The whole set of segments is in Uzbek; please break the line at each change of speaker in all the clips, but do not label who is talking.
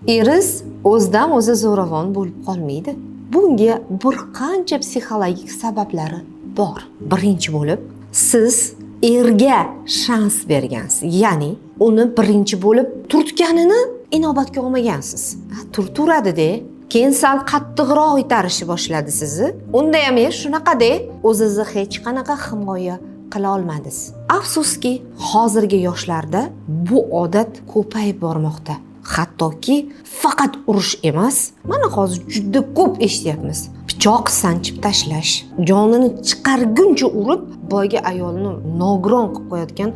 Eriz o'zidan o'zi zo'ravon bo'lib qolmaydi. Bunga bir qancha psixologik sabablari bor. Birinchi bo'lib, siz erga shans bergansiz. Ya'ni uni birinchi bo'lib turtganini inobatga olmagansiz. Ha, turturadi-de. Keyin sal qattiqroq itarishni boshladi sizni. Unda ham shunaqa-de, o'zizni hech qanaqa himoya qila olmadingiz. Afsuski, hozirgi yoshlarda bu odat ko'payib bormoqda. Hattoki faqat urush emas, mana hozir juda ko'p eshityapmiz. Pichoq sanchib tashlash, jonini chiqarguncha urib, boyga ayolni nogiron qilib qo'yadigan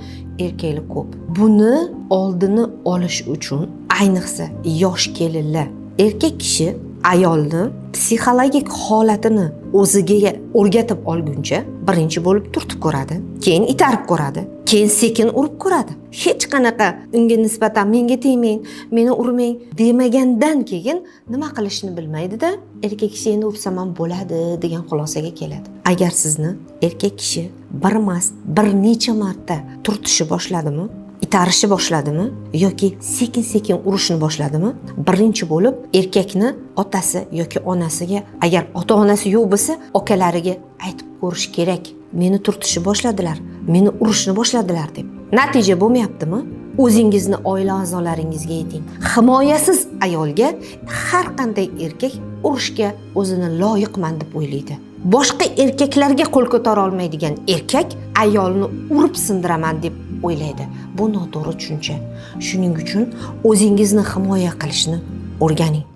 erkaklar ko'p. Buni oldini olish uchun, ayniqsa yosh kelinlar, erkak kishi ayolni psixologik holatini o'ziga o'rgatib olguncha birinchi bo'lib turtib ko'radi, keyin itarib ko'radi, keyin sekin urib ko'radi. Hech qanaqa unga nisbatan menga tegmang, meni urmang demagandan keyin nima qilishini bilmaydida, erkak kishi endi ursam ham bo'ladi degan xulosaga keladi. Agar sizni erkak kishi bir emas, bir necha marta turtishni boshladimi, itarishni boshladimi yoki sekin-sekin urishni boshladimi, birinchi bo'lib erkakni otasi yoki onasiga, agar ota-onasi yo'q bo'lsa, akalariga aytib ko'rish kerak. Meni turtishni boshladilar, meni urishni boshladilar deb. Natija bo'lmayaptimi? O'zingizni oila a'zolaringizga ayting. Himoyasiz ayolga har qanday erkak urushga o'zini loyiqman deb o'ylaydi. Boshqa erkaklarga qo'l ko'tara olmaydigan erkak ayolni urib sindiraman deb o'ylaydi. Bu noto'g'ri tushuncha. Shuning uchun o'zingizni himoya qilishni o'rganing.